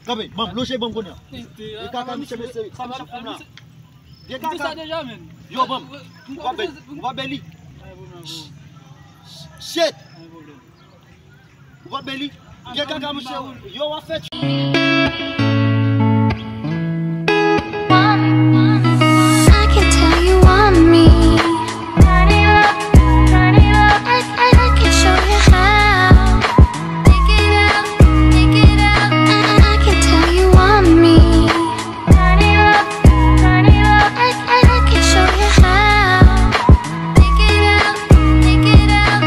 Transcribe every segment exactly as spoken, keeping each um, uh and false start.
Kanpe, ban m, lonje ban m kounye a. E kaka misye, mesye, sa misye fè m la. Gen kaka. Yo, ban m. Ou pa bèl, ou pa bèl li. Shit. Ou pa bèl li. Gen kaka, mesye, yo, w ap fè. I can tell you want me. Turn it up, turn it up. I, I, I can show you how. Take it out, take it out. I, I, I can tell you want me. Turn it up, turn it up. I, I, I can show you how. Take it out, take it out.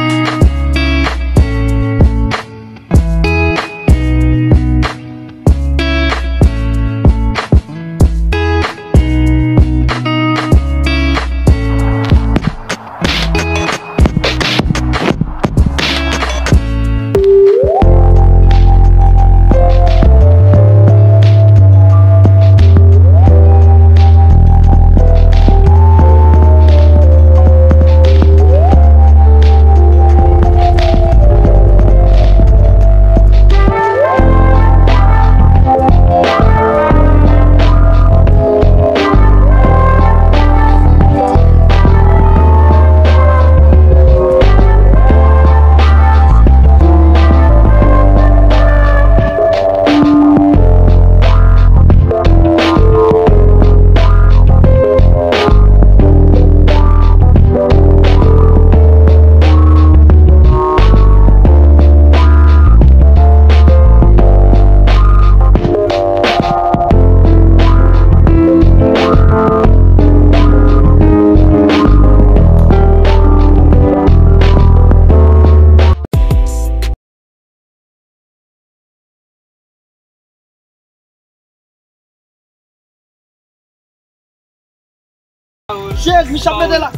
Shit, misye ap mete la.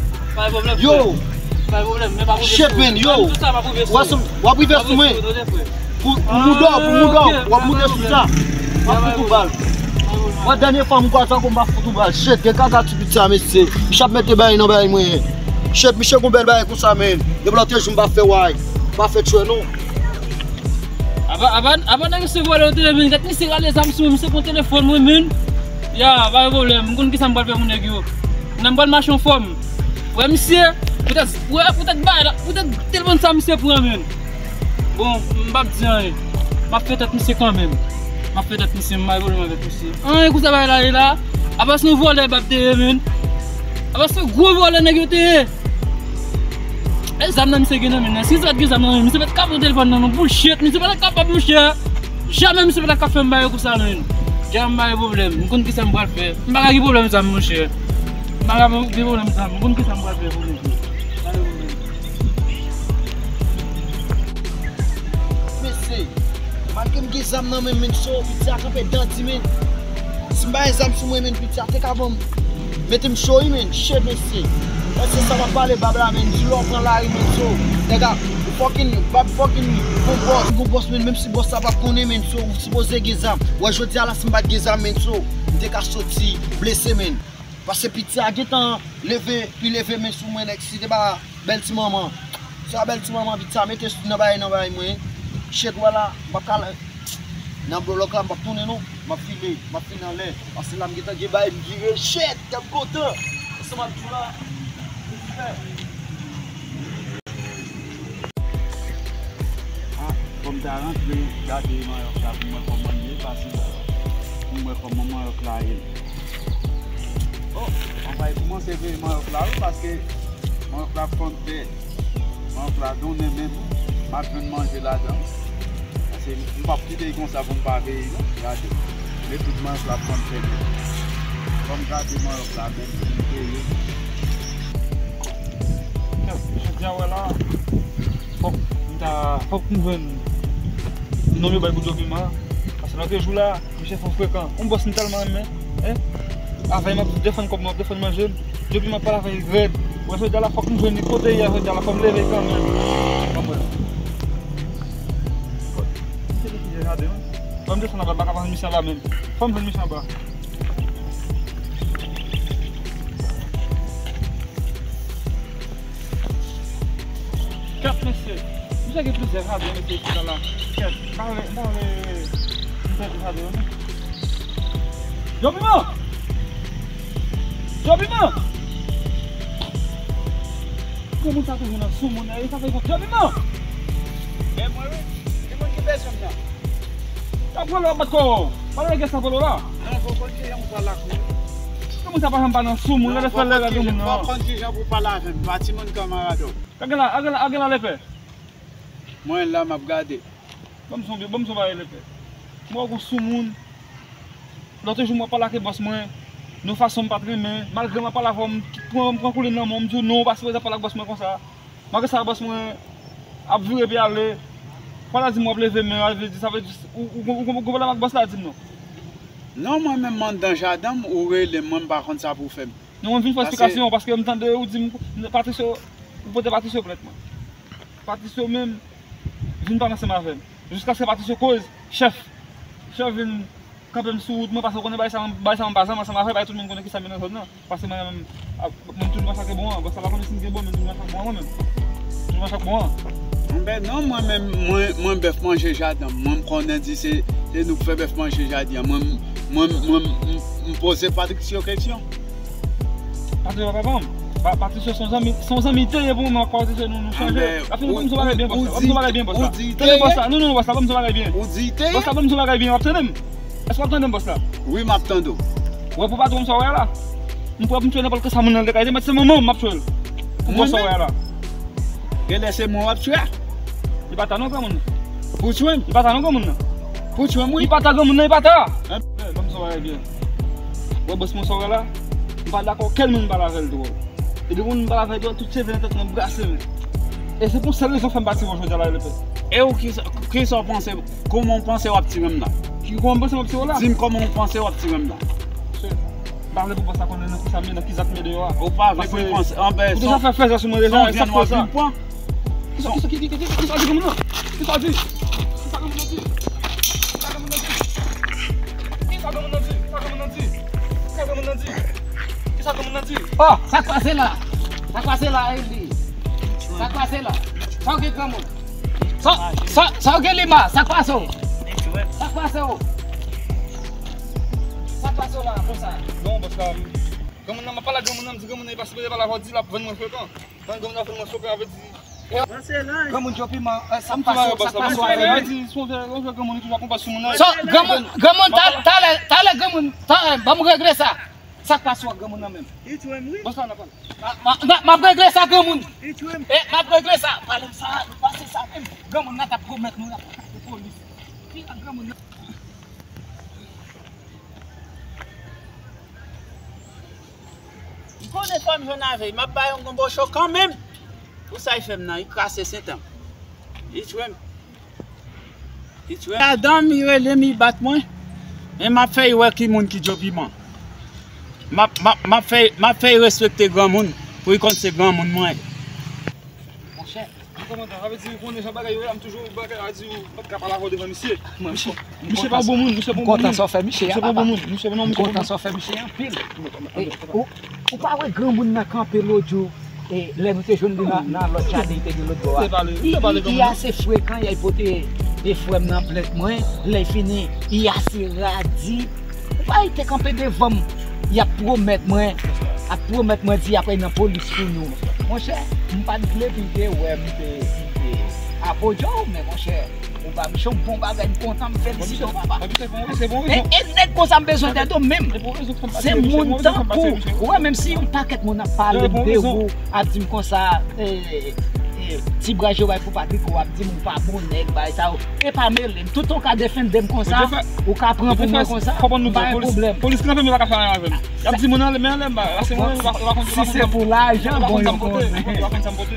Yo. Shit, man, yo. W ap rive sou mwen. Pou, pou mouda, pou mouda, w ap moute sou sa. W ap fout ou bal. Wè, dènye fwa m kwaze ak ou, m pa fout ou bal. Shit, gen kaka ti pit sa, mesye. Misye ap mete bagay nan bagay mwen. Shit, misye gon bèl bagay konsa, men. Depi lòt jou, m pa fè way. M pa fè tchwè, non. Apa, apa, apa nèg se vòlè yo te ye, men. Gad misye rale zam sou mwen, misye pran telefòn mwen, men. Ya, pa gen pwoblèm, m konn kisa m pral fè pou nèg yo. Nan m pral mache anfòm. Wè misye, poutèt, wè, poutèt bagay la, poutèt telefòn sa misye pran, men. Bon, m p ap di anyen. M ap fè tèt misye kanmenm. M ap fè tèt misye, m pa gen pwoblèm avèk misye. Anyen konsa bagay la ye la. Apa se yon vòlè m ap te ye, men. Apa se yon gwo vòlè nèg yo te ye. E zam nan misye gen nan men nan. Si misye pa t gen zam nan men, misye pa t ka pran telefòn nan non. Bullshit, misye pa t kapab, monchè. Jamè misye pa t ka fè m bagay konsa, men. Jamè m pa gen pwoblèm. M konn kisa m pral fè. M pa ka gen pwoblèm zam, monchè. M pa ka gen pwoblèm zam. M konn kisa m pral fè pou misye. Pa gen pwoblèm. Mesye, malgre m gen zam nan men m, men so, piti a kanpe dan di, men. Si m pa gen zam sou mwen, men, piti a te ka ban m, mete m cho wi, men, shit, mesye. Mesye, sa m ap pale bab la, men, di lè w pran lari, men, so, nèg a, ou fucking, bab fucking, gon bòs, gon bòs, men, menm si bòs la pa konnen, men, so, ou sipoze gen zam. Wè, jodi a la, si m pa t gen zam, men, so, m te ka soti blese, men. Paske piti a gentan leve, pi leve men sou mwen, nèg, si te pa bèl ti manman. Se pa bèl ti manman, piti a mete nan bagay, nan bagay mwen. Shit, wè la, m p ap ka la. Nan bolòk la, m p ap tounen non. M ap file, m ap file anlè. Paske la, m gentan gen bagay, m vire, shit, kè m kontan. Sa m ap di w la, m fè. Ah, fò m ta rantre gade manyòk la pou m wè kòman l ye, pase pou m wè kòman manyòk la ye. Oh, anfè, kòmanse veye manyòk la, wi, paske manyòk la fann tè. Manyòk la donnen menm, m ap jwenn manje ladan. Paske m p ap kite l konsa pou m pa veye l, non. Gade. Men tout manyòk la fann tè nèt. Fò m gade manyòk la menm pou m veye. Jodi a, wè la, fòk m ta, fòk m jwenn nonm yo bay pou Djopima. Paske lòt jou la, misye fò frekan. Yon bòs m tèlman renmen, en? Avè l m ap defann kòb mwen, m ap defann manje m. Djopima pale avè l rèd. Wè, jodi a la, fòk m jwenn li kote l ye, jodi a la, fò m leve l kanmenm. Ban m wè. Misye depi deja demen. Ban m desann anba, m pa ka pran misye anba menm. Fò m jwenn misye anba. Kèt, mesye. Misye gen plizyè radyo, mesye, isit la. Kèt, m pa vle, m pa vle, m Djopiman! Djopiman! Granmoun sa toujou nan soumoun, e sa fè Djopiman! E mwen wi, ki moun ki bezwen m nan? T ap rele w ap bat kò w. Pa rele Gès t ap rele w la. Non, fò w konn kijan pou pale ak mwen. Granmoun sa pa janm pa nan soumoun, lè fè lè granmoun nan. Fò w konn kijan pou pale avè m, pa timoun kanmarad ou. Gade la, gade la, gade la, lepè. Mwen la, m ap gade. Ban m son, ban m son bagay lepè. Mwen wè w gon soumoun. Lòt jou mwen pale ak bòs mwen. Nan fason m pa t renmen. Malgre m ap pale avè w, m pran, m pran koulin nan men w, m di w non, w pa sipoze ap pale ak bòs mwen konsa. Malgre sa, bòs mwen ap vire epi ale. Fwa la di m w ap leve men, sa vle di, sa vle di, ou, ou, ou, ou gon pwoblèm ak bòs la, di m non. Non, mwen menm, m anndan jaden m, ou rele m, mwen m pa konn sa pou w fè m. Non, mwen vin fè eksplikasyon, paske m tande ou di m, Patricio, ou pote Patricio plent mwen. Patricio menm vin pale ansanm avè m. Jiskaske Patricio koz, chèf. Chèf vin kanpe m sou wout mwen, paske w konnen bagay sa, bagay sa mwen pa janm ansanm avè l, bagay tout moun konnen kisa m ye nan zòn nan. Paske mwen menm, a, mwen toujou mache ak bon an, bòs la pa konnen si m gen bon, men m toujou mache ak bon an mwen menm. Toujou mache ak bon an. Anben non, mwen menm, mwen, mwen bèf manje jaden m. Mwen m konnen di se, se nou k fè bèf manje jaden an. Mwen, mwen, mwen, m, m poze Patricio kesyon. Patricio pa papa m. Pa, Patricio se yon zanmi, se yon zanmi te ye pou mwen, Patricio nou, nou chanje. Anben, la fini, ban m di yon bagay byen, bòs la. Ban m di yon bagay byen, bòs la. Tande bòs la. Non, non, bòs la, ban m di yon bagay byen. Ou di te ye? Bòs la, ban m di yon bagay byen. W ap tande m? Èske w ap tande m, bòs la? Wi, m ap tande w. Ou wè pou patwon m sa w wè a la? M prè pou m tchwe nenpòt kisa moun nan te ka ede, mèt se manman w m ap tchwe l. Pou bòs sa w wè a la. Genlè se mwen w ap tchwe a? Li pa ta non, granmoun nan. Pou tchwe m? Li pa ta non, granmoun nan. Pou tchwe m, wi. Li pa ta, granmoun nan, li pa ta. Ban m sa w wè a byen. Wè bòs mwen sa w wè a la? M pa dakò okenn moun pale avè l twò. E depi moun m pale avè l twò, tout cheve nan tèt mwen brase men. E se pou sèl rezon fè m pati wè w jodi a la, lepè. E ou kisa, kisa w panse, kòman w panse w ap tire m la? Ki kòman m panse m ap tire w la? Di m kòman w panse w ap tire m la. M pa vle pou bòs la konnen nan kisa m ye, nan ki zak m ye deyò a. Ou pa vle pou l panse, anben, ou deja fè fè sa sou mwen deja, e sa k koz sa. Kisa, kisa, kisa, kisa, kisa w di granmoun nan? Kisa w di? Kisa granmoun nan di? Kisa granmoun nan di? Kisa granmoun nan di? Kisa granmoun nan di? Kisa granmoun nan di? Oh, sa k pase la? Sa k pase la, Eli? Sa k pase la? Sa w gen granmoun? Sa, sa, sa w gen Lima? Sa k pase w? Sa k pase w? Sa k pase w la konsa? Non, bòs la, granmoun nan, m ap pale ak granmoun nan, m di granmoun nan, li pa sipoze pale avè w, di l ap vann mwen frekan. Vann granmoun nan vann mwen frekan, avè di. Granmoun Djopiman, eh, sa k pase w, sa k pase w avè li? Sa, granmoun, granmoun, ta, talè, talè granmoun, ta, ban m regle sa. Sa k pase w ak granmoun nan menm? Bòs la, n ap pale. Ma, ma, ma, m ap regle sa, granmoun. Eh, m ap regle sa. Pale m sa, nou pase sa menm. Granmoun nan t ap pwomèt nou l ap kontakte polis. Ki ak granmoun nan? M konnen fò m jwenn avè l. M ap ba yon gonbo cho kanmenm. Pou sa l fè m nan, li krase sentèm. Li tchwe m. Li tchwe m. Madanm, li rele m, li bat mwen. Men m ap fè l wè ki moun ki Djopiman. M ap, m ap, m ap fè, m ap fè l respekte granmoun. Pou l konn se granmoun mwen. Monchè. Kòmandan, sa vle di ou konnen jan bagay yo ye, m toujou bagay a di ou pa t ka pale avè w devan misye. Misye, misye pa bon moun, misye pa bon moun. M kontan sa w fè misye a, papa. Misye pa bon moun, misye pa bon moun. M kontan sa w fè misye anpil. E, ou, ou pa wè granmoun nan kanpe lòt jou, e, lè nou te jwenn li nan, nan lòt jaden li te gen lòt bò a. Li, li ase frekan, y al pote, e, frè m nan plent mwen, lè fini, li ase radi. Ou pa wè te kanpe devan m, y ap pwomèt mwen, ap pwomèt mwen di y ap al nan polis pou nou. Monchè, m pa t vle pou l te wè m te, te apodye w, men monchè, ou ba m yon bon bagay, m kontan, m felisite w, papa. E, e nèg konsa m bezwen dèyè w menm. Se moun tankou ou, wè, menm si yon pakèt moun ap pale m de ou, ap di m konsa, e, e, ti bra Jeway pou Patrick, ou ap di m ou pa bon nèg, bay sa yo. E pa mele m. Toutan w ka defende m konsa, ou ka pran pou mwen konsa, m pa gen pwoblèm. Polis kanpe, men pa ka fè anyen avè m. Y ap di moun anlè, men anlè m ba, se mwen, yo pa, yo pa konn, yo pa konn sa m pote. Si se pou lajan, bon, yo konnen.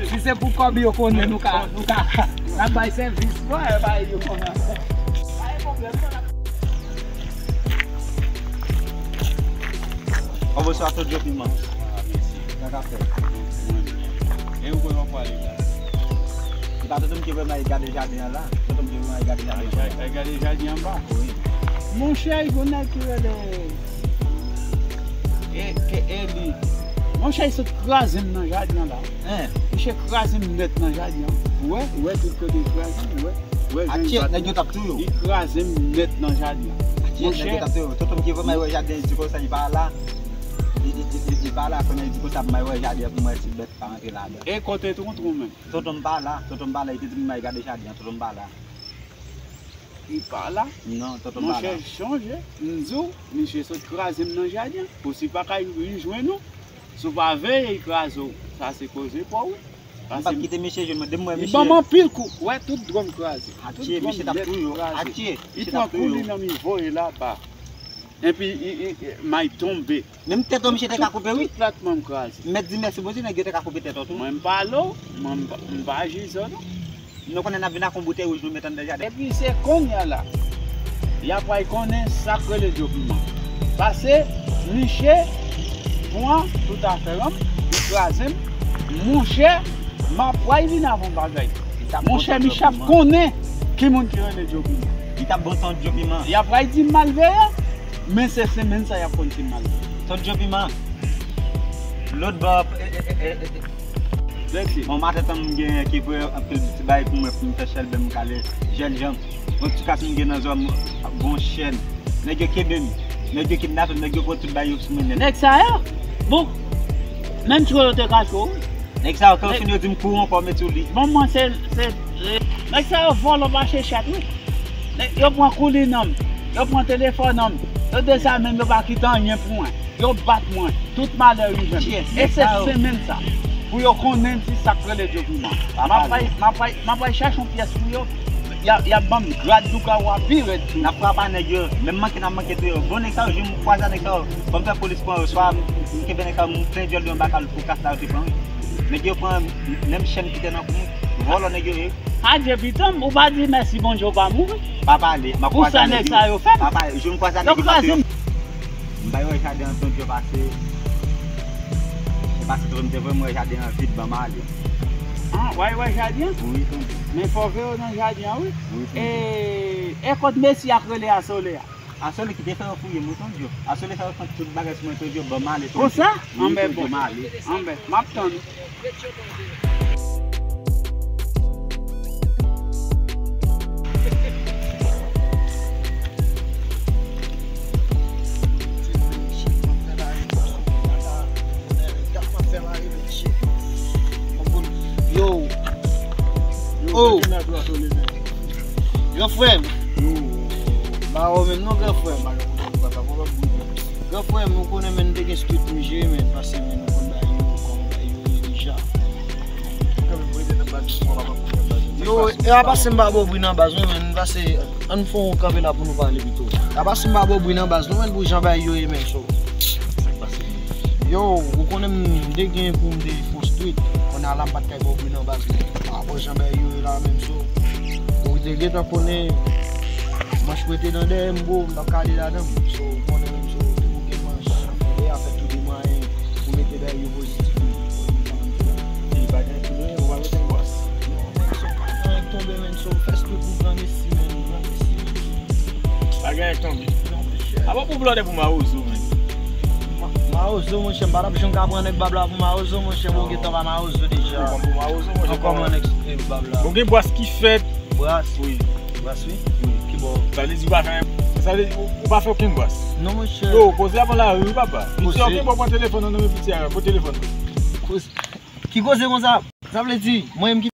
Si se pou kòb, yo konnen, nou ka, nou ka, n ap bay sèvis. Wè, bay yo konnen. Pa gen pwoblèm, non, n ap Bon, bonswa, Tonton Djopiman. Sa k ap fèt? E ou kote w ap prale la? Se pa tonton m ki voye m al gade jaden an la? Tonton m ki voye m al gade jaden an la? Al gade jaden anba? Wi. Monchè, gen yon nèg ki rele E, ke, Eli. Monchè, li sot kraze m nan jaden an la. Hein? Misye kraze m nèt nan jaden an. Ou wè? Ou wè tout kote l kraze m, ou wè? Wè, atye, nèg yo t ap touye w. Li kraze m nèt nan jaden an. Atye, nèg yo t ap touye w. Tonton m ki voye m al wè jaden, li di konsa li pa la. Li, li, li, li, li pa la, kounye a li di konsa pou m al wè jaden an pou m wè si bèt pa rantre ladan. E kote Tonton menm? Tonton m pa la, tonton m pa la, li te di m al gade jaden an, tonton m pa la. Li pa la? Non, tonton m pa la. Monchè, chonje, m di w, misye sot kraze m nan jaden an. Pou si pa ka li jwenn ou, si w pa veye, li kraze w. Sa se koze pa w, wi. M p ap kite misye jwenn mwen. Depi m wè misye. Li ban m anpil kou. Wè, tout dwòm kraze. Atye, misye t ap touye w. Atye, misye t ap touye w. Li pran kou li nan mi voye laba. Epi, i, i, i, may tonbe. Menm tèt ou misye te ka koupe, wi. Tout plat manm kraze. M mèt di mèsi Bondye, nèg yo te ka koupe tèt ou tou. Mwen, m pa lo, mwen, m pa, m pa jije w, non. Nou konnen n ap vin ak yon boutèy wouj nou met anndan jaden. Epi se kounye a la, y ap pral konnen sa k rele dyo piman. Pase, misye pran tout afè m, li kraze m. Monchè, m ap pral vin avè yon bagay. Monchè, misye ap konnen ki moun ki rele dyo piman. Li t ap bon tan dyo piman. Y ap pral di m mal veye, men se semèn sa y ap konn si m mal veye. Tan dyo piman. Lòt bò, e, e, e, e, e. Bon, matant m genyen ki voye anpil ti bagay pou mwen, pou m fè chèlbè, m kale jèn jan. Bon, ti kas m gen nan zòn, bon chèn. Nèg yo kenbe m. Nèg yo kidnape m, nèg yo pran tout bagay yo sou mwen nèt. Nèg sa yo? Bon, menm tchwe yo te ka tchwe w. Nèg sa yo, kan yo fin yo di m kouri ankò, mete w li. Bon, mwen se, se, se, nèg sa yo vòlò mache chat, wi. Nèg yo pran koulin an m, yo pran telefòn an m, yo dezame m, yo pa kite anyen pou mwen. Yo bat mwen, tout malè rive m. E se semèn sa, pou yo konnen di sa k rele dyo piman. M ap bay, m ap bay, m ap bay chache yon pyès pou yo. Y a, y ap ban m grad lougarou a pi rèd tou. N ap frape a nèg yo, menm manke n ap manke touye yo. Bon, nèg sa yo, jou m kwaze a nèg sa yo, fò m fè polis pran yo, swa m, m kenbe nèg sa yo, m plen dyòl yo anba kal pou kas la yo te pran, wi. Nèg yo pran menm chèn ki te nan kou m, vòlò nèg yo ye. Adye pitanm, ou pa di mèsi Bondye ou pa mouri. Pa pale, m ap kwaze a nèg yo. Pou sa nèg sa yo fè m. Pa pale, jou m kwaze a nèg yo, yo kraze m. M bay wè jaden an tonton pase. Se pase tonton m te voye m wè jaden an vid, ban m ale. Ah, w al wè jaden an? Wi, tonton. Men fò veye w nan jaden an, wi. Wi, tonton. E, e kot mesye a k rele a Sole a? A Sole ki te fè yo fouye m, wi, tonton. A Sole fè yo pran tout bagay sou mwen, tonton, ban m ale, tonton. Konsa? Wi, anben tonton, bon. M ale. Anben, m ap tann ou. Yo. Oh. Gran frè m. Ba ou menm non, gran frè m. Gran frè m, ou konnen, men, m te gen street m jwe, men, pase, men, nou konn bagay yo, kòman bagay yo ye deja. Yo, e a pase m pa bo bri nan baz, non, men, pase, ann fè yon kanpe la pou nou pale pito. A pase m pa bo bri nan baz, non, men, pou jan bagay yo ye, men, so. Yo, ou konnen m te gen pou m te fon street, kounye a la m pa t kay bo bri nan baz, men, pa rapò jan bagay yo ye la, menm, so. Ou te gentan konnen, manch mwen te nan dèyè m, bro, m t ap kale ladan m, so, ou konnen, menm, so, depi w gen manch, e a fè tou de mwayen. Pou mete bagay yo pozitif, wi. Li pa gen tou, ou pa mete bòs. Non, men, so, pa gen tonbe, men, so, fè street pou gran mesi, men, gran mesi. Pa gen tonbe. Non, monchè. Apa pou blòdè pou mawozo, men. Ma-, mawozo, monchè, m pa t ap janm ka pran nèg bab la pou mawozo, monchè, bon, ou gentan pa mawozo deja. Ou pran pou mawozo, monchè. Ankò mwen nèg bab la. Bon, gen bòs ki fèt. Bras? Wi. Bras, wi. Wi. Ki bò? Sa vle di ou pa fè, sa vle di ou, ou pa fè okenn bras. Non, monchè. Yo, koze a pran lari, wi, papa. Piti, okenn bò pran telefòn nan men piti a, pran telefòn. Koze. Ki koze konsa? Sa vle di, mwen menm ki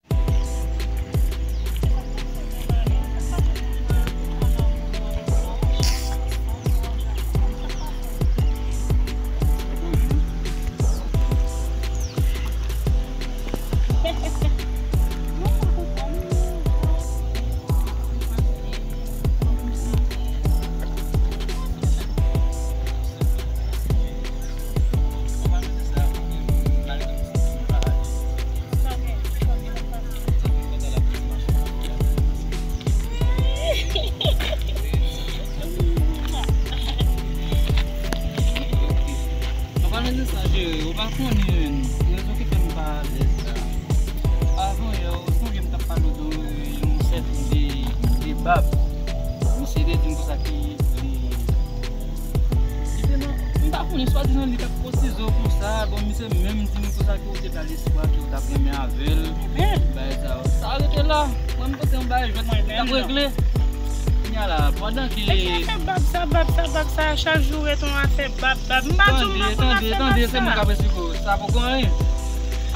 Ou pa mete sa jere, ou pa konnen menm. Rezon ki fè m pa alèz la. Avan yè, ou sonje m t ap pale w de yon sèten de, de bab. Misye te di m konsa ki li, li te nan, m pa Men swadizan li t ap postize w konsa, bon, misye menm di m konsa ke w te bay l espwa ke w t ap renmen avè l. Bagay sa yo. Sa rete la. Mwen, m panse yon bagay jwèt ki t ap regle. Kounye a la, pandan ke... Epi afè bab sa, bab sa, bab sa, chak jou ret yon afè bab, bab. M pa di w m pa konn afè bab sa. Tande, tande, tande, se mwen k ap esplike w. Sa poko anyen.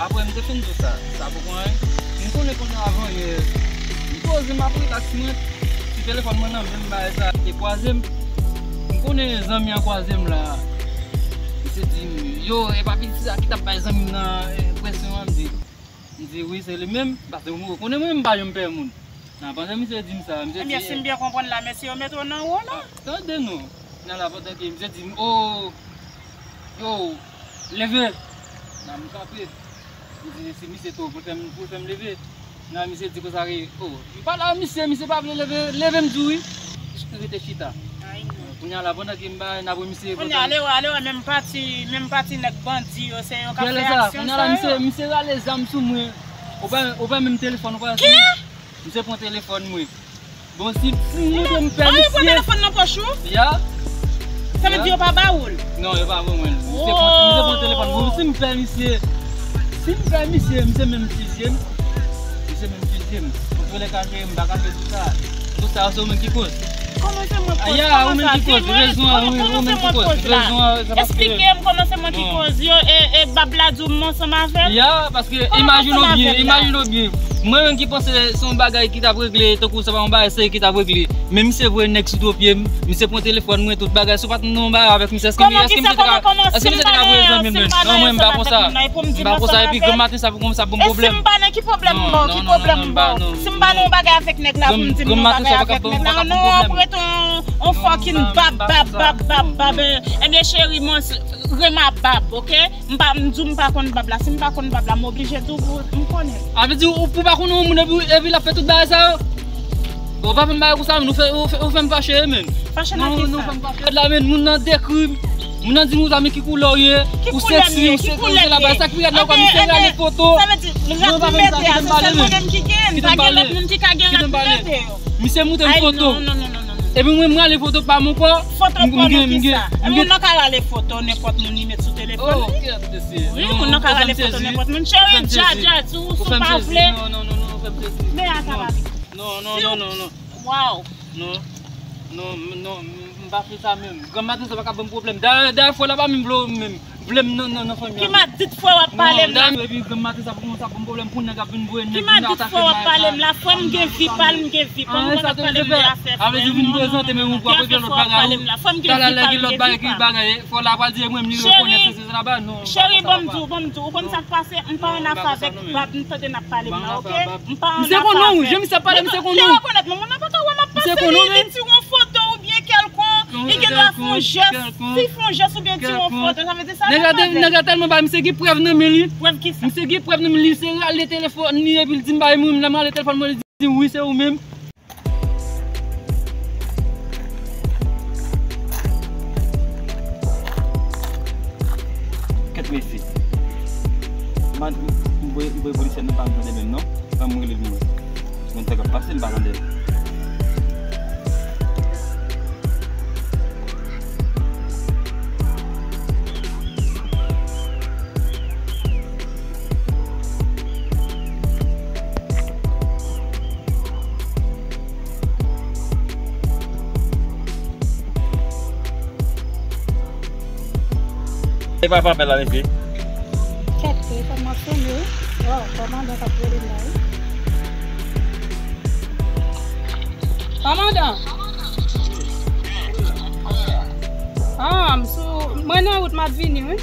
Apre, m te fin di w sa. Sa poko anyen. M konnen kounye a avan yè. M poze, m ap rilaks mwen. Ti telefòn mwen nan men m, bagay sa te kwaze m. M konnen zanmi an kwaze m la. Misye di m, yo, e pa pitit sa ki t ap bay zanmi m nan, eh, presyon an, m di, m di, wi, se li menm, paske ou konnen mwen, m pa janm pè moun. Nan pandan misye di m sa, misye di, ebyen, si m byen konprann la, mesye yo mete w nan wo la. Ah, tande non. Nan la pandan ke misye di m, o, yo, leve. Nan m kanpe. M di, si misye tou, pou l fè m, pou l fè m leve. Nan misye di konsa ke, o, m pale a misye, misye pa vle leve, leve m di w wi. Rete chita. Ay, non. Kounye a la, pandan ke m ba, n ap wè misye. Kounye a, ale wè, ale wè, menm pati, menm pati nèg bandi yo, se yo k ap fè aksyon sa yo. Kounye a la, misye, misye rale zam sou mwen. Ou pa, ou pa menm telefòn, ou pa... Ki? Misye pran telefòn mwen. Bon, si, si m montre m pè misye. Ah, yo pran telefòn nan pòch ou? Ya. Sa vle di yo pa ba ou l? Non, yo pa ban mwen l. Misye pran, misye pran telefòn mwen. Si m pè misye, si m pè misye, misye menm fizye m. Misye menm fizye m. Antouka, m pa ka fè tout sa. Tout sa, se ou menm ki koz. Kòman se mwen k koz? Aya, ou menm ki koz. Rezon an, wi, ou menm ki koz. Rezon an, se paske... Eksplike m kòman se mwen ki koz. Yo, e, e bab la di w m ansanm avè l? Ya, paske imajine w byen, imajine w byen. Mwen menm ki panse se yon bagay ki t ap regle, tankou se pa yon bagay serye ki t ap regle. Men misye voye nèg sou do pye m, misye pran telefòn mwen, tout bagay. Si w pa t nan yon bagay avèk misye, èske, èske misye te ka, èske misye te ka voye zanmi m menm? Non, mwen, m pa konsa. M pa konsa, epi granmaten sa pou konsa pou m pwoblèm. E si m pa nan ki pwoblèm m ba w? Ki pwoblèm m ba w? Si m pa nan yon bagay avèk nèg la pou m di m nan yon bagay avèk nèg la, non, ap ret yon, yon fucking bab, bab, bab, bab, bab. Ebyen, cheri, mwen, rema bab, oke? M pa, m di w m pa konn bab la. Si m pa konn bab la, m oblije di w pou m konnen. A vle di, ou, ou pa konn yon moun epi, epi l ap fè tout bagay sa yo? Ou pa fè m bagay konsa, men ou fè, ou fè, ou fè m fache, men. Fache nan kisa? Non, non, ou fè m fache. Rad la, men, moun nan dekri m. Moun nan di m, ou zanmi, ki koulè w ye? Ou seksi, ou seksi, ou se la baz. Sa k pi rad la, ou pa misye rale foto. Sa vle di, rad m mete a, se sèl mwen menm ki gen, pa gen lòt moun ki ka gen rad m mete yo. Misye montre m foto. Ay, non, non, non, non, non, non. Epi mwen, m rale foto pa m ankò. Foto pa w nan kisa? Epi moun nan ka rale foto nenpòt moun li met sou telefòn li. Oh, kèt mesye. Wi, moun nan ka rale foto nenpòt moun. Cheri, dja, dja, si w, si w pa vle. Non, non, non, non, fè m sezi. Men a ka rale. Non, non, non, non, non. Waw. Non, non, non, m pa fè sa menm. Granmaten sa pa ka ban m pwoblèm. Dayè, dayè, frè la pa menm vle w menm. Vle m nan, nan, nan fanmi an. Ki madit frè w ap pale m la? Non, dayè, epi granmaten sa pou konsa ban m pwoblèm pou nèg ap vin voye nèg vin atake m. Ki madit frè w ap pale m la? Frè m gen vi pa l, m gen vi pa m. Konn ap pale m de afè frè m. Avle di vin prezante men ou pral regle lòt bagay ou. Talè lè gen lòt bagay ki bagay, frè la pral di e mwen menm li rekonèt se, se la ba non. Cheri, ban m di w, ban m di w, ou konn sa k pase? M pa ann afè avèk bab, m tande n ap pale m la, oke? M pa ann afè avèk. Misye konnen w, jan misye ap pale, misye konnen w. Li rekonèt mwen, moun nan pa ka wè m ap pase li, li tire yon foto oubyen kèlkonk, li gen dwa fè yon jès. Si fè yon jès oubyen tire yon foto, sa vle di sa nèg la, nèg la tèlman bay, misye gen prèv nan men li. Prèv kisa? Misye gen prèv nan men li, se rale telefòn li epi l di m bay mwen, lè m rale telefòn mwen, li di m wi, se ou menm. Kèt mesye. M voye, m voye polisye nan pa m tande menm non. Ban m rele l mwen. Konn sa k ap pase, m pa tande l. E pa, pa apèl la, mesye. Kèt, telefòn mwen ap sone wi. Waw, kòmandan k ap rele m la wi. Kòmandan. Ah, m sou, mwen nan wout, m ap vini wi.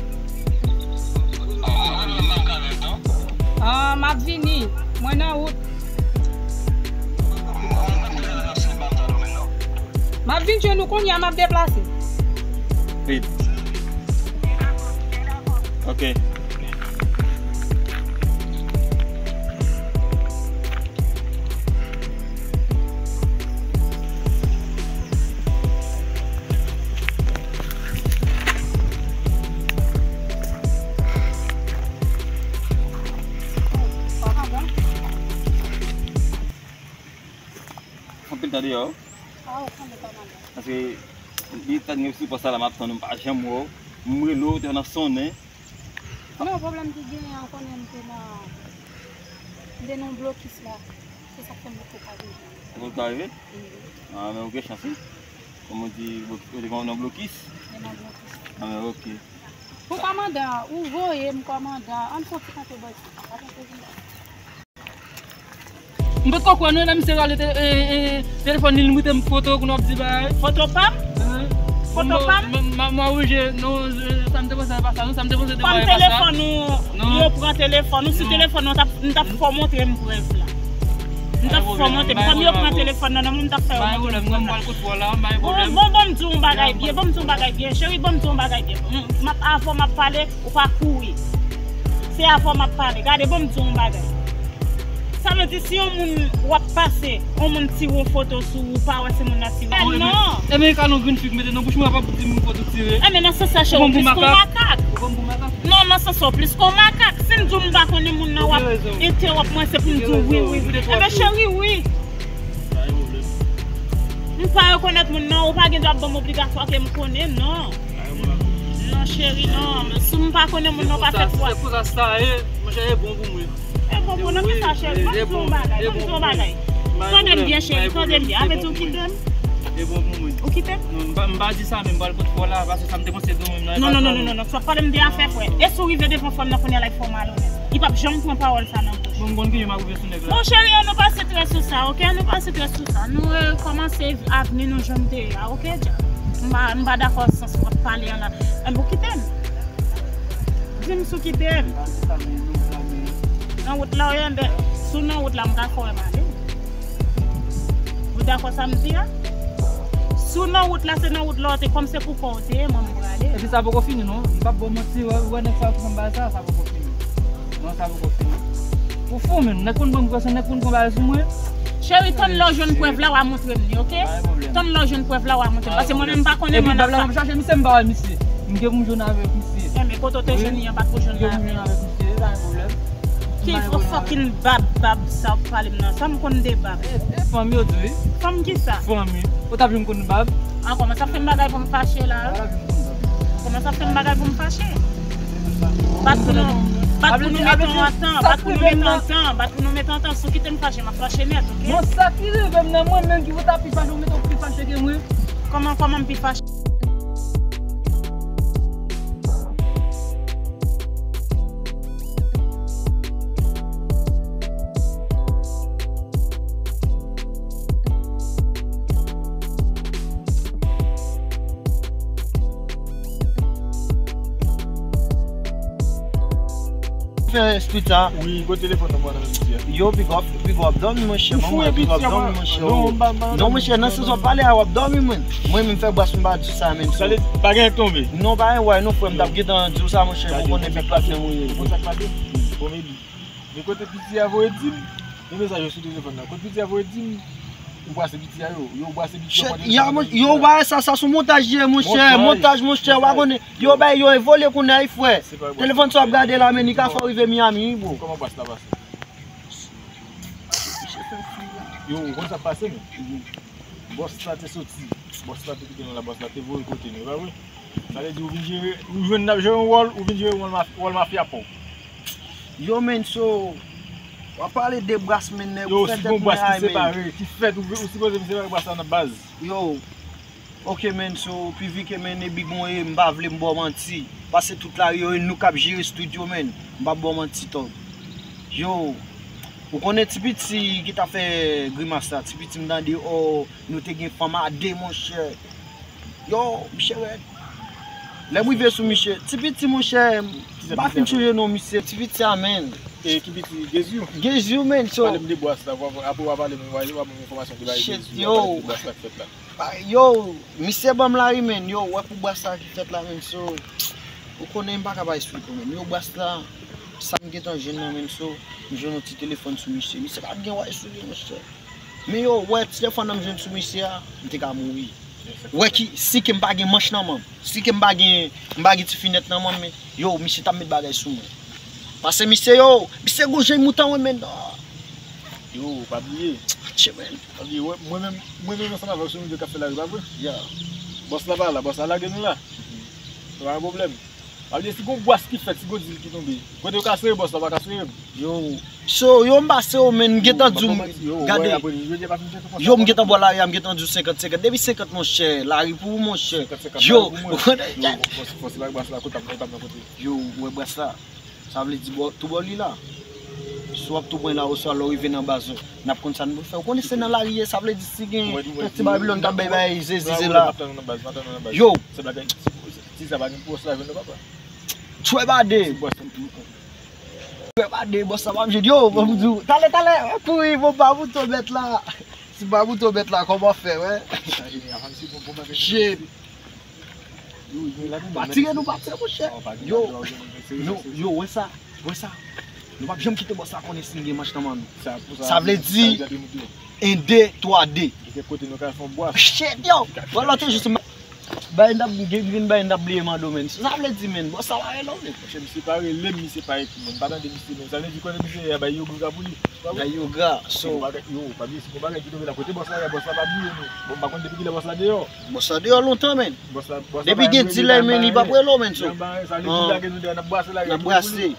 Ah, m ap vini. Mwen nan wout. M ap vin jwenn ou kounye a, m ap deplase. Vit. Ok. Anpil tan deyò. Ah, ou konnen kòmandan. Paske li tann gen sou pòs la, m ap tann ou, m pa janm wè w. M rele w, te nan sonnen. Non, pwoblèm ki genyen an, konnen m te nan, m te nan yon blokis la. Se sa k fè m poko ka rive. Poko ka rive? Mhm. Ah, men ou gen chans, wi. Kòm ou di, blokis, ou te nan blokis? Te nan blokis. Ah, men ok. Pou kòmandan, ou voye m kòmandan, ann fè yon ti kanpe bò isit. Pa kanpe vin la. M potko kwè non, lè misye rale te-, e, e, telefòn li, li montre m foto, kounye a w ap di bagay. Foto pa m? Foto pa m? M, m, m, m oblije, non, sa m te panse a pa sa, non, sa m te panse te pa sa. Kòm telefòn ou, yo pran telefòn ou, sou telefòn ou, m t ap, m t ap fè w montre m prèv la. M t ap fè w montre m. Kòm yo pran telefòn nan nan men w, m t ap fè w montre m prèv la. Bon, bon, bon, m di w yon bagay byen, bon, m di w yon bagay byen, cheri, bon, m di w yon bagay byen. M, m ap, avan m ap pale, ou pa kouri. Se avè w m ap pale. Gade, bon, m di w yon bagay. Sa vle di, si yon moun w ap pase, yon moun tire yon foto sou ou, ou pa wè se moun nan tire. Non. Ebyen, e ka yon grenn fi k mete nan bouch mwen, w ap di m foto tire. Ebyen, nan sans sa, cheri, w plis ke yon makak. Ou pran m pou makak? Non, nan sans sa, w plis ke yon makak. Si m di w m pa konnen moun nan, w ap entewòp mwen, se pou m di w wi, wi. Ebyen, cheri, wi. M pa rekonèt moun nan, ou pa gen dwa ap ban m obligasyon ke m konnen, non. Non, cheri, non. Si m pa konnen moun nan, pa fè pwa. Se konsa sa ye, monchè, e bon pou mwen. E bon pou mwen, nan ki sa, cheri? Ban m di w yon bagay, ban m di w yon bagay. Tande m byen, cheri, tande m byen. Sa vle di w kite m? E bon pou mwen. Ou kite m? Non, m pa, m pa di sa, men m pral pot fò la, paske sa m te panse de ou menm nan. Non, non, non, non, non, non, sa pale m de afè, frè. E si w rive devan fanm nan kounye a la, fò malonèt. Li p ap janm pran pawòl sa nan bouch. Bon, m konn kijan m ap rive sou nèg la. Bon, cheri, ann nou pa strès sou sa, ok? Ann nou pa strès sou sa. Nou, e, kòmanse avni nou jan n te ye a, ok, Dja? M pa, m pa dakò sans w ap pale an la. Enben, ou kite m. Di m si w kite m. Nan wout la, wi, enben, si w nan wout la, m ka fè w ale. Ou dakò sa m di a? Si w nan wout la, se nan wout la w te, kòm se pou kò w te ye, mwen, m prale. Epi sa poko fini, non. M p ap ba w manti, wè, wè nèg sa yo ki fè m bagay sa, sa poko fini. Non, sa poko fini. Ou fou menm, nèg konn pran m pou kòchon, nèg konn pran bagay sou mwen. Cheri, tann lè w jwenn prèv la, w a montre m li, ok? Pa gen pwoblèm. Tann lè w jwenn prèv la, w a montre m. Paske mwen menm, m pa konnen mwen nan sa. Epi prèv la, m chache misye, m pa wè misye. M gen pou m jwenn avèk misye. Enben, kote w te jwenn li an, pa t ko jwenn la avè w. M gen pou m jwenn avèk misye, pa gen pwoblèm. Ki gwo fucking bab, bab sa w ap pale m nan? Sa m konn de bab? E, e fanm yo di wi. Fanm kisa? Fanm wi. Ou t ap janm konn bab? Ah, kòman sa fè m bagay pou m fache la? Kòman sa fè m bagay pou m fache? Bat pou nou, bat pou nou mete antan, bat pou nou mete antan, bat pou nou mete antan. Si w kite m fache, m ap fache nèt, ok? Bon, sa ki rive m nan, mwen menm ki pou ta pi fache, ou mete w pi fache ke mwen. Kòman, kòman m pi fache? Fè street sa. Wi, kote telefòn nan mwen nan, mesye? Yo, piga w ap, piga w ap dòmi, monchè. Manman, piga w ap dòmi, monchè. Non, monchè, nan sans w ap pale a, w ap dòmi, mwen. Mwen menm fè bras m pa di sa, menm. Sa vle di, pa gen tonbe? Non, pa gen wè, non, frè m, t ap gentan di w sa, monchè, ou konnen big patnè mwen ye. Bon, sa k pase? Bon, men, men kote piti a voye di m, gen mesaj yo sou telefòn nan. Kote piti a voye di m, ou brase piti a yo, yo brase piti yo. Yo, ba sa, sa sou montaj ye, monchè, montaj, monchè, w a konnen. Yo bay, yo evolye kounye a, wi, frè. Telefòn sa w ap gade la, men li ka fè w rive Miami, wi, bro. Kòman bas la pase? Yo, ou konn sa k pase, men? Bòs la te soti. Bòs la te kite nou la, bòs la te voye kote nou, e pa vre? Sa vle di ou vin jere, ou jwenn n ap jere yon wòl, ou vin jere wòl maf-, wòl mafya pa w. Yo, men, so, w ap pale de bras, men, nèg, ou fè tèt mwen ay, men. Yo, si bon bras ki separe, ki fèt, ou, ou sipoze vin separe bras la nan baz. Yo, Ok, men, so, pi vi ke men e big mwen ye, m pa vle m ba w manti. Paske tout lari yo, e nou k ap jere studio, men. M p ap ba w manti, Tòg. Yo, ou konnen Ti Piti ki t ap fè grimas la. Ti Piti m tande, o, nou te gen fanm a de, monchè. Yo, misye rèd. Lè m rive sou misye, Ti Piti, monchè, m pa fin sonje non misye. Ti Piti a, men. E Ti Piti, Gezou? Gezou, men, so. Pale m de bras la, apre w a pale m, w a, w a ban m enfòmasyon ki bay Gezou, w a pale m de bras la k fèt la. Ah, yo, misye ban m lari, men. Yo, wè pou bras sa ki fèt la, men, so, ou konnen m pa ka pa esplike w, men. Yo, bras la, sa m gentan jwenn nan, men, so, m jwenn yon ti telefòn sou misye. Misye pa t gen wè sou li, monchè. Men, yo, wè, telefòn nan m jwenn sou misye a, m te ka mouri. Wè ki, si ke m pa gen manch nan men m, si ke m pa gen, m pa gen ti finèt nan men m, men, yo, misye t ap met bagay sou mwen. Paske misye, yo, misye gon jan mouton, wi, men, ah. Yo, pa bliye. Tche, men. Pa bliye, wè, mwen menm, mwen menm ansanm avè w, se nou de k ap fè lari, pa vre? Ya. Bòs la pa la, bòs la lage nou la. Pa gen pwoblèm. Pa bliye, si gon bwas ki fèt, si gon dil ki tonbe, kote yo ka sere bòs la, pa ka sere m. Yo, so, yo, m pase yo, men m gentan di w, gade, yo, m gentan bò lari a, m gentan di w senkant senkant. Depi senkant, monchè, lari pou ou, monchè. Yo, ou konnen, fòs, fòs, lari bwas la, kote, kote, kote. Yo, ou wè bwas la. Sa vle di bò, tou bò li la. Si w ap tou pran la, oswa lè w rive nan baz ou, n ap konn sa n pou fè. Ou konnen se nan lari ye, sa vle di si gen yon ti Babilòn k ap bay bagay zezi, se la. Yo! Ti sa pa gen pou wòs la jwenn nan papa. Twè bade! Twè bade, bòs sa pa jwenn. Yo, bon, m di w. Talè, talè, kouri, bon, pa mouton bèt la. Si pa mouton bèt la, kòman fè, wè? Shit! Pa tire nou, pa tire, monchè. Yo, yo, wè sa, wè sa. Nou p ap janm kite bòs la konnen si n gen manch nan men nou. Sa vle di, en, de, twa, de. Shit, yo! Wè lòt jou, bay n t ap gen, gen bay n t ap bliye mande w, men. Sa vle di, men, bòs la pa rele w, men. Monchè, misye pa rele m, misye pa ekri m, mwen pa tande misye, men. Sa vle di, konnen misye a bay yoga pou li. Bay yoga, so. Yo, pa bliye, si gon bagay ki tonbe la, kote bòs la ye, bòs la pa bliye nou. Bon, m pa konn depi kilè bòs la deyò. Bòs la deyò lontan, men. Depi gen dilè, men, li p ap rele w, men, so. N ap brase.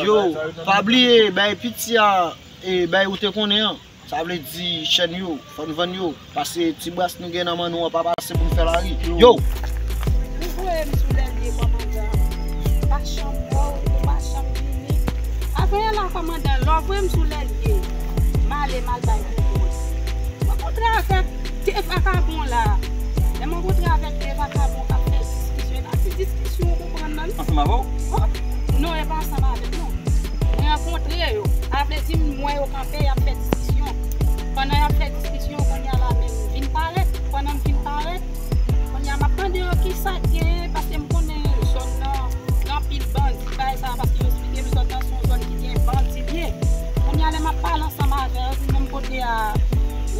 Yo, pa bliye, bay piti a, e, bay ou te konnen an. Sa vle di, chèn yo, fò n vann yo. Pase ti bras nou gen nan men nou an pa pase pou n fè lari. Yo! Ou voye m sou lèlye, kòmandan. M pa janm wè w, ou pa janm vini. Avan yè la, kòmandan, lè w voye m sou lèlye, m ale, m al bay kontwòl. M rankontre avèk de vakabon la. Lè m rankontre avèk de vakabon k ap fè diskisyon, e pa ti diskisyon, ou konprann nan. Ansanm avè w? Non, e pa ansanm avè m, non. Mwen rankontre yo. Sa vle di, m wè yo kanpe, y ap fè diskisyon. Pandan y ap fè diskisyon, kounye a la, men m vin parèt. Pandan m vin parèt, kounye a, m ap mande yo kisa k genyen, paske m konnen zòn nan gen anpil bandi, bagay sa, paske yo eksplike m zòn nan se yon zòn ki gen bandi l ye. Kounye a, lè m ap pale ansanm avè yo, epi menm kote a,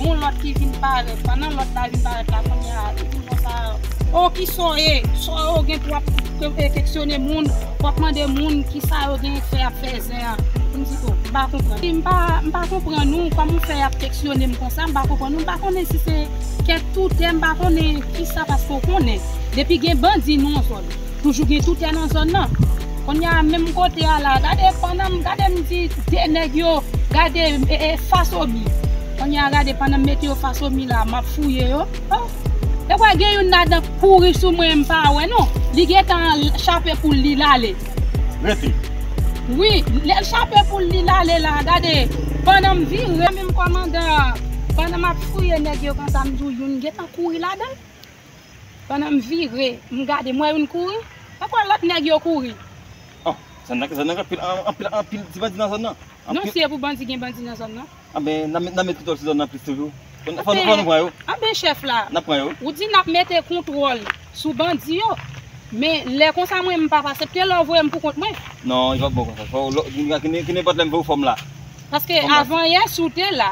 yon lòt ki vin parèt. Pandan lòt la vin parèt la, kounye a, li vin konsa, o, kisa w ye? Sa w gen pou w ap, e, e, keksyone moun, w ap mande moun kisa yo gen fè ap fè zen an. M di, o, m pa konprann. M pa, m pa konprann ou, kòman w fè y ap keksyone m konsa, m pa konprann ou, m pa konnen si se kèk toutè, m pa konnen kisa, paske w konnen, depi gen bandi nan yon zòn, toujou gen toutè nan zòn nan. Kounye a, menm kote a la, gade pandan m, gade m di de nèg yo, gade, e, e, fasomi. Kounye a, gade pandan m mete yo fasomi la, m ap fouye yo. O, e kwè gen youn ladan k kouri sou mwen, m pa wè non. Li gentan chape poul li, l ale. Rete. Wi, lè l chape poul li, l ale la, gade. Pandan m vire, menm kòmandan, pandan m ap fouye nèg yo konsa, m di w youn gentan kouri ladan l. Pandan m vire, m gade, m wè youn kouri. Ankò lòt nèg yo kouri. O, zòn nan, zòn nan anpil, an-, anpil, anpil ti bandi nan zòn nan. Non, si e pou bandi, gen bandi nan zòn nan. Anben, n a met, n a met kontwòl sou zòn nan plis toujou. Fò, fò nou, fò nou pran yo. Anben, chèf la, n ap pran yo. Ou di n ap mete kontwòl sou bandi yo. Men, lè konsa, mwen, m p ap aksepte lè w voye m pou kont mwen. Non, li p ap bon konsa. Fò w, ki, ki nenpòt lè m voye w fò m la. Paske avan yè, si w te la,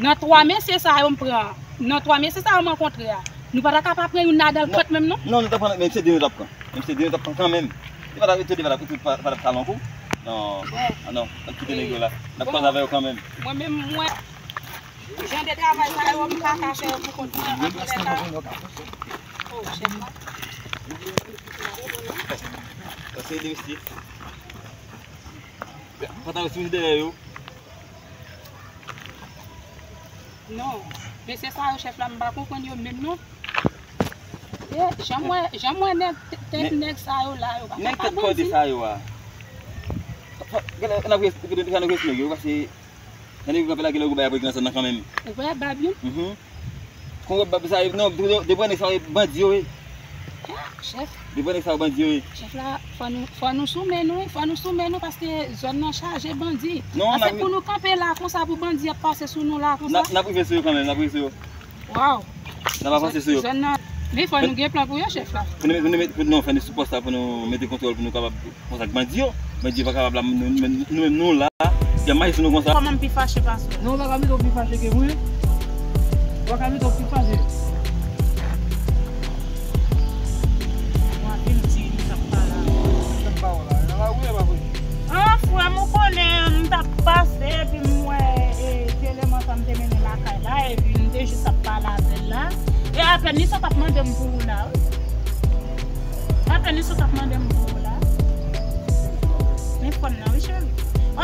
nan twa mesye sa yo m pran, nan twa mesye sa yo m rankontre a, nou pa ta ka pa pran youn ladan l kant menm, non? Non, nou t ap pran, men se de nou t ap pran. Men se de nou t ap pran kanmenm. Li pa t ap rete, li pa t ap, li pa t ap talon kou. Non, ah non, n ap kite nèg yo la. N ap kwaze avè yo kanmenm. Mwen menm, mwen, jan de travay sa yo, m pa ka fè yo pou kont mwen, anpil lè sa. O, chèf la. Sa se de mesye. Pantalon sou dèyè yo. Non, mesye sa yo, chèf la, m pa konprann yo menm, non. E, jan m wè, jan m wè nèg, tèt nèg sa yo la, yo pa ka pa bandi. Nèg tèt kòde sa yo a. Gade, n ap res-, gade, gade, n ap res nèg yo, paske, gade, yo kanpe la, gen lè yo bay apre gen nan zòn nan kanmenm. Ou wè bab yo? Mhm. Kon wè bab sa yo, non, de, de, de nèg sa yo bandi yo ye. Ah, chèf. De nèg sa yo bandi yo ye. Chèf la, fò nou, fò nou sou men nou, wi, fò nou sou men nou, paske zòn nan chaje bandi. Non, ase pou nou kanpe la konsa pou bandi ap pase sou nou la konsa. N ap, n ap rive sou yo kanmenm, n ap rive sou yo. Waw. N ap avanse sou yo. Zòn nan, men fò nou gen plan pou yo, chèf la. Pou nou met, pou nou met, pou nou, fè nou sou pòs la, pou nou mete kontwòl, pou nou kapab konsa ak bandi yo. Bandi yo pa kapab la, nou, nou, nou menm nou la, y ap mache sou nou konsa. Kòman m pi fache pase w? Non, w pa ka mete w pi fache ke mwen. W pa ka mete w pi fache. Mwen vin di m t ap pale avè w. An, frè m, ou konnen, m t ap pase, epi m wè, e, ti eleman sa m te mennen lakay la, epi m te jis ap pale avè l la. E apèn li sot ap mande m pou ou la, wi. Pa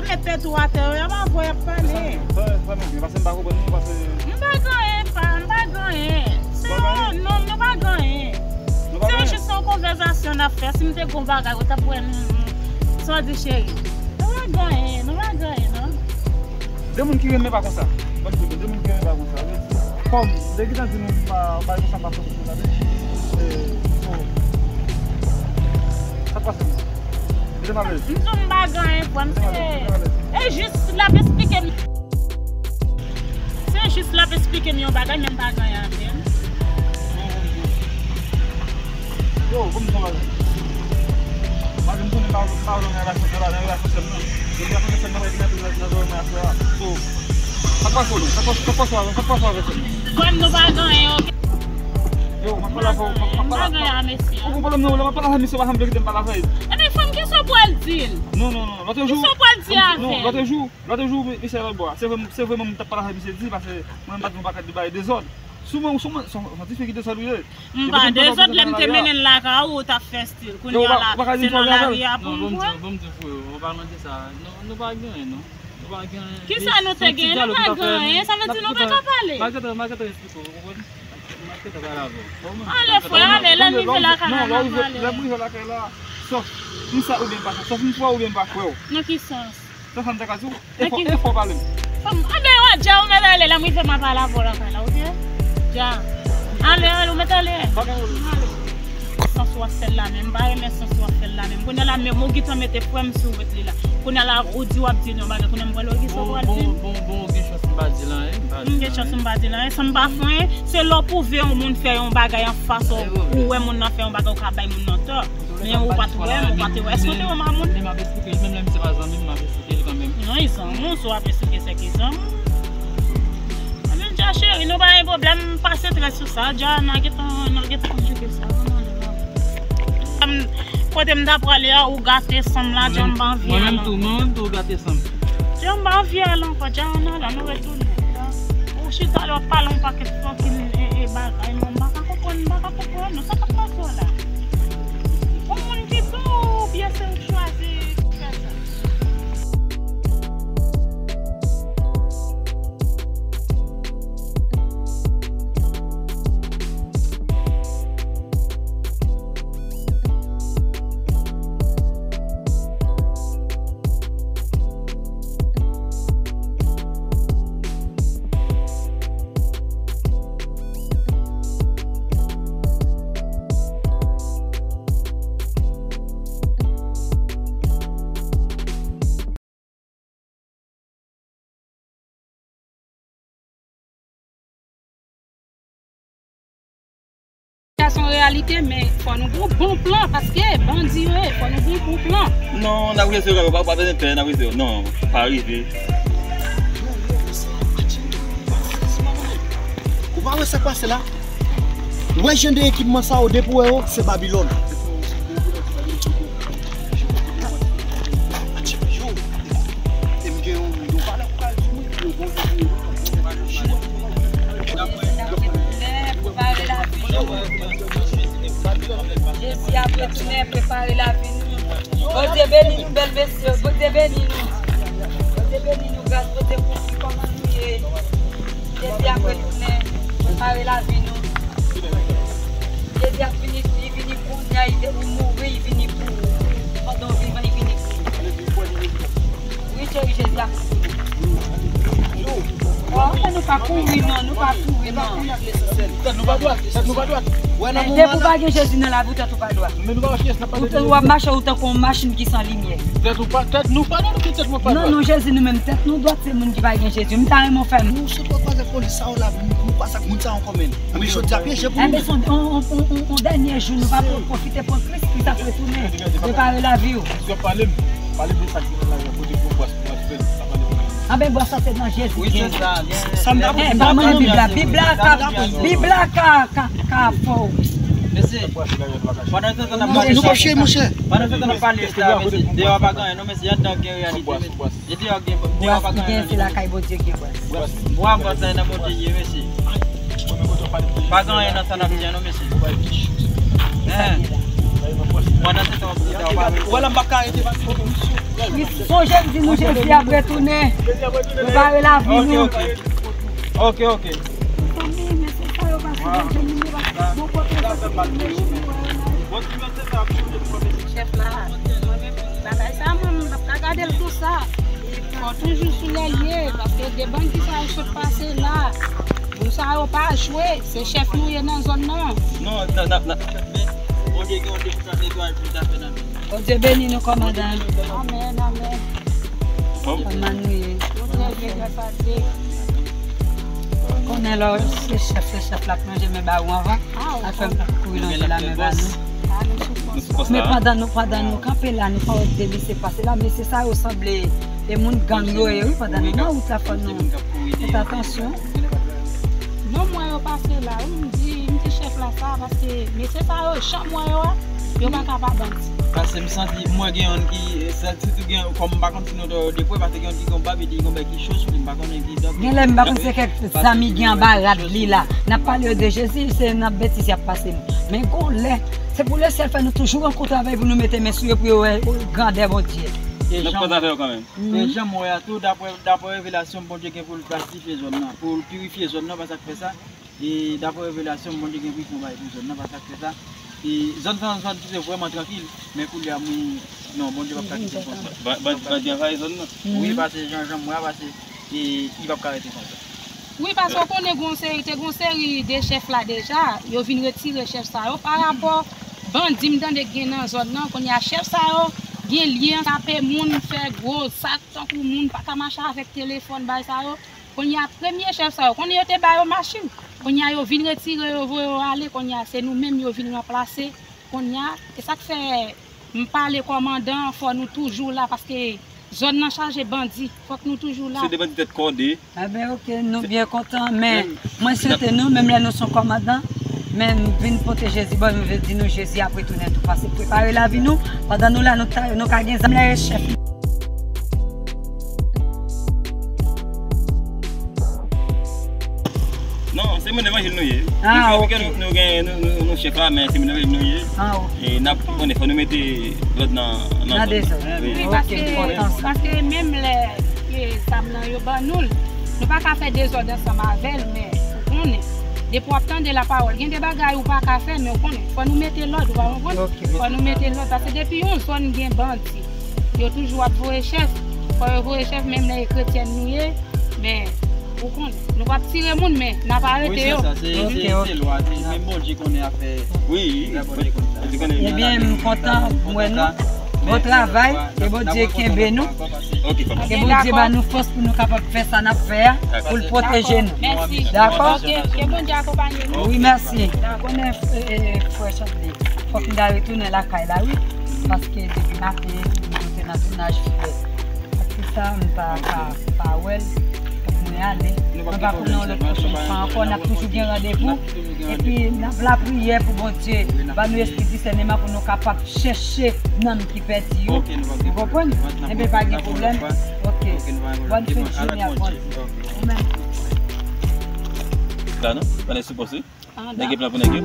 Met tèt ou atè, y ap avè, y ap pale. Sa, sa, sa, men, paske m pa konprann nou, paske m pa gen anyen, pa, m pa gen anyen. Se yon, non, nou pa gen anyen. Se jis yon konvèsasyon n ap fè. Si m te gen yon bagay, ou t ap wè nou, nou, sa w di, cheri? Nou pa gen anyen, nou pa gen anyen, non. De moun ki renmen pa konsa. Ban m di nou, de moun ki renmen pa konsa. Kòm, m te gentan di nou, pa, pa konsa, pa fè konsa, tande. E, so, sa k pase? M di w m pa gen anyen, frè m, se, e jis l ap esplike m. Se jis l ap esplike m yon bagay, men m pa gen anyen avè l. Yo, ban m di w yon bagay. Malgre m konnen m pa, m pa nan relasyon, nan relasyon sèm nan. Depi relasyon sèm nan, pa vin nan, nan zòrèy mwen ap fè a. So, sa k pase w menm? Sa k pase, sa k pase w avè, sa k pase w avè sèm nan? Frè m, nou pa gen anyen, oke? Yo, m ap pale avè w, m ap, m ap pale avè w. M pa gen anyen a mesye a. Ou konprann m nan, ou la, m ap pale avè misye, ou pa janm vle kite m pale avè l. Ebyen, frè m, kisa w pral di l? Non, non, non, non. Lòt jou, kisa w pral di avè l? Non, lòt jou, lòt jou, misye lòt bò a. Se vre, se vre, mwen, m t ap pale avè misye di, paske mwen, m pa t gen yon pakèt de bagay dezòd. Sou mwen, sou mwen, se yon, se yon ti fi ki dezòd, wi, ye. M pa dezòd, lè m te mennen l lakay ou, ou t ap fè stil. Kounye a la, se nan lari a pou m pran. Non, ban m di w, ban m di w, frè, an palan de sa, nou, nou pa gen anyen, non. Nou pa gen anyen. Kisa nou te gen? Nou pa gen anyen. Sa vle di nou pa ka pale. Malgre, malgre, esplike w, ou konprann? Ale, frè, ale, lè n rive lakay la, n a pale. Lè m rive lakay la, sòf m sa oubyen m pa sa, sòf m kwè oubyen m pa kwè w. Nan ki sans? Se sa m ta ka di w. E fò, e fò pale m. Anben, wè, Dja, ou mèt ale, lè m rive m a pale avè w lakay la, oke? Dja. Ale, ale, ou mèt ale. Pa gen pwoblèm. Ale. Sans w ap fè l la menm, m pa renmen sans w ap fè l la menm. Kounye a la menm, ou gentan mete frè m sou wout li la. Kounye a la, ou di w ap di l yon bagay, kounye a m pral wè kisa w pral di l. Bon, bon, bon, bon, gen chans m pa di l anyen, m pa di l anyen. Gen chans m pa di l anyen, san m pa fè anyen, se lè w pwouve yon moun fè yon bagay anfas ou, ou wè moun nan fè yon bagay, ou ka bay moun nan tò. Men ou pa t wè m, ou pa te wè. Èske w te wè Mamoun? Men m ap esplike l, menm lè misye pa zanmi m, m ap esplike l kanmenm. Non, e zanmi w, si w ap esplike, se ki zanmi w. Ebyen, Dja cheri, nou pa gen pwoblèm, pase trè sou sa. Dja, n a gentan, n a gentan konplike sa. Kote m ta prale a, ou gate san m la, Dja, m pa anvi al ankò. Mwen menm tou, mwen menm tou, ou gate san m. Dja, m pa anvi al ankò, Dja, ann al, ann retounen. Ou chita la, w ap pale yon pakèt fòkil e, e bagay, mwen m pa ka konprann, m pa ka konprann, non, sa k ap pase w la? Yon moun ki bon, oubyen se ou k chwazi pou fè sa? Sa se yon reyalite, men fò nou gen yon bon plan, paske bandi yo ye, fò nou gen yon bon plan. Non, n ap rive, pa, pa bezwen pè, n ap rive. Non, pa rive. Ou pa wè sa k pase la? Ou wè jan de ekipman sa yo, depi w wè yo, se Babilòn. Jezi ap retounen, prepare lavi nou. Bondye beni nou, bèl mesye. Bondye beni nou. Bondye beni nou, gras Bondye pou kòman nou ye. Jezi ap retounen, prepare lavi nou. Jezi ap vini, li vini kounye a, li te pou mouri, li vini pou ou. Pandan w vivan, li vini pou ou. Wi, cheri, Jezi ap vini. Oh, men nou pa kouri, non, nou pa kouri, non. Tèt nou pa dwat, tèt nou pa dwat. Depi w pa gen Jezi nan lavi w, tèt ou pa dwat. Ou w ap mache, ou tankou yon machin ki san limyè. Tèt ou pa, tèt nou pa dwat, oubyen tèt mwen pa dwat? Non, non, Jezi nou menm, tèt nou dwat, se moun ki pa gen Jezi. M ta renmen w fè m. Nou sot wè kwaze polis sa yo la, nou pa sa moun sa yo ankò menm. Men jodi a pyeje pou nou. Enben, se yon, yon, yon, yon, yon dènye jou, nou pa pwofite pran Kris, Kris ap retounen. Prepare lavi w. Si w ap pale m, pale de sa ki nan lajan, kote pou bwès pou mwen fè, pa pale pou mwen. Anben, bwès sa se nan Jezi. Wi, se sa. Sa m ta pran. Bib la, Bib la ka, Bib la ka, ka, ka fè w. Mesye, pandan se tan n ap pale de sa, pandan se tan n ap pale de sa, mesye, deyò pa gen anyen, non, mesye, anndan gen reyalite, mesye. Bwès ki gen, se lakay Bondye gen bwès. Bwès, bwès la nan Bondye ye, mesye. Pa gen anyen nan sa n ap di a, non, mesye. Pandan se tan, Ou wè la, m p ap ka rete paske. Sonje m di nou Jezi ap retounen. Prepare lavi nou. Ok, ok. Mezanmi, mesye sa yo pase nan Jemini, bon kote yo pase nan Jemini. Chèf la, mwen menm, bagay sa, mwen, m p ap ka gade l konsa. Fò toujou sou lè l ye, paske de bandi sa yo sot pase la. Moun sa yo pa jwe, se chèf nou ye nan zòn nan. Non, n ap, n ap, n ap fè, men Bondye gen yon depoze netwayaj pou l ta fè nan men. Bondye beni nou, kòmandan. Amèn, amèn. Kòman nou ye? Nou trè byen, gras a Dye. Konnen lè se chèf, se chèf la k manje men ba ou anvan. Sa fè m kouri lonje la men ba nou. Men pandan nou, pandan nou kanpe la, nou pa wè de mesye pase la, mesye sa yo sanble e moun gang yo ye, wi, pandan nou nan wout la, fò nou fè atansyon. Non, m wè yo pase la, wi, m di, m di chèf la sa, paske mesye sa yo, jan m wè yo a, yo pa ka pa bandi. Paske m santi, m wè gen youn ki, sa, sitou gen, kòm m pa konn si nou te wè yo de prè, paske gen youn ki gen yon bab, epi gen yon bèk ki cho sou li, m pa konnen ki dòk. Gen lè m pa konn se kèk zam li gen anba rad li la. N ap pale yo de Jezi, se nan betiz y ap pase nou. Men gon lè, se pou lesyèl fè nou toujou rankontre avè l pou nou mete men sou yo, pou yo wè grandè Bondye. E jan m wè a tou, daprè, daprè revelasyon m, Bondye gen pou l plastifye zòn nan, pou l pirifye zòn nan, pa sa k fè sa. E daprè revelasyon m, Bondye gen pou l fè yon bagay pou zòn nan, pa sa k fè sa. E zòn sa se yon zòn ki te vrèman trankil, men kounye a, mwen, non, Bondye p ap ka kite l konsa. Ba-, ba-, bandi anvayi zòn nan. Wi, paske jan, jan m wè a, paske, e, li p ap ka rete konsa. Wi, paske w konnen gon seri, te gon seri de chèf la deja, yo vin retire chèf sa yo. Pa rapò bandi m tande k gen nan zòn nan, kounye a chèf sa yo gen lyen tape moun, fè gwo zak tankou moun pa ka mache avèk telefòn, bay sa yo. Kounye a premye chèf sa yo, konnen yo te ba yo machin. Kounye a yo vin retire yo, voye yo ale, kounye a se nou menm yo vin ranplase. Kounye a, e sa k fè m pale kòmandan, fò nou toujou la, paske zòn nan chaje bandi, fòk nou toujou la. Se de bandi tèt kòde. Enben, ok, nou byen kontan, men mwen swete nou, menm lè nou se yon kòmandan, men m vin pote Jezi bò, m vle di nou Jezi ap retounen tou, paske prepare lavi nou, pandan nou la, nou ta, nou ka gen zam lè chèf. Non, se moun levanjil nou ye. Ah, ok. Nou, nou gen, nou, nou, nou chèf la, men se moun levanjil nou ye. Ah, ok. E n ap konnen, fò nou mete lòd nan, nan zòn nan. Nan dezòd. Wi, paske, paske menm lè, e, zam nan yo ban nou l, nou pa ka fè dezòd ansanm avè l, men ou konnen, depi w ap tande lapawòl, gen de bagay ou pa ka fè, men ou konnen, fò nou mete lòd, ou pa konprann? Ok. Fò nou mete lòd, paske depi yon zòn gen bandi, yo toujou ap voye chèf. Fò yo voye chèf, menm lè e kretyèn nou ye. Men, ou konnen, nou p ap tire moun, men n ap arete yo. Wi, se sa, se, se, se lwa, se menm Bondye konnen afè. Wi, wi. Bondye konnen sa. Ebyen, m kontan, m wè nou. Bon travay, ke Bondye kenbe nou. Ok, papa. Ke Bondye ba nou fòs pou nou kapab fè sa n ap fè a, pou l pwoteje nou. Dakò? Ok, ke Bondye akonpanye nou. Wi, mèsi. Dakò. Konnen, e, e, frè Chantley, fòk m ta retounen lakay la, wi. Paske depi maten, nou te nan tounaj fidèl. Atis sa, m pa ka pa wè l. Fòk mwen ale. Mwen pa konnen yon lòt pwochèn fwa ankò, n ap toujou gen randevou. Epi, n ap lapriyè pou Bondye ba nou espri disèneman pou nou kapab chèche nanm ki pèdi yo. Ou konprann? Enben, pa gen pwoblèm. Ok. Bòn fen de jounen ak Bondye. Ou menm tou. La, non? Pandan sou pòs, wi. Nèg yo plan pou nèg yo.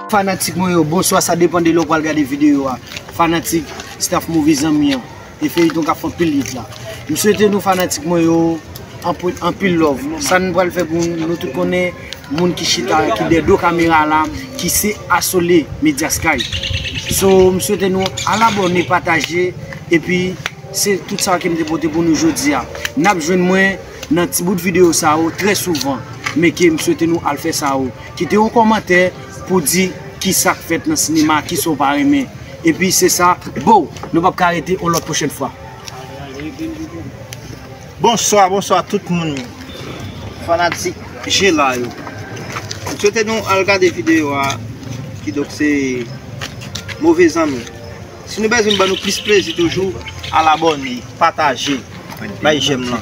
Fanatik mwen yo, bonswa, sa depann de lè w pral gade videyo a. Fanatik, staff Move Zanmi an. E feyiton k ap fè anpil yit la. M swete nou fanatik mwen yo anpil, anpil love. Sa n pral fè pou nou tout konnen moun ki chita, ki dèyè do kamera la, ki se Asole Media Sky. So, m swete nou al abòne, pataje, epi se tout sa ke m te pote pou nou jodi a. N ap jwenn mwen nan ti bout videyo sa yo trè souvan, men ke m swete nou al fè sa yo. Kite yon kòmantè pou di kisa k fèt nan sinema, kisa w pa renmen. Epi se sa, bow, nou p ap ka rete yon lòt pwochèn fwa. Bonswa, bonswa tout moun, fanatik Jela yo. M swete nou al gade videyo a, kidonk se Move Zanmi. Si nou bezwen ban nou plis plezi toujou, al abòne, pataje, bay jèm lan.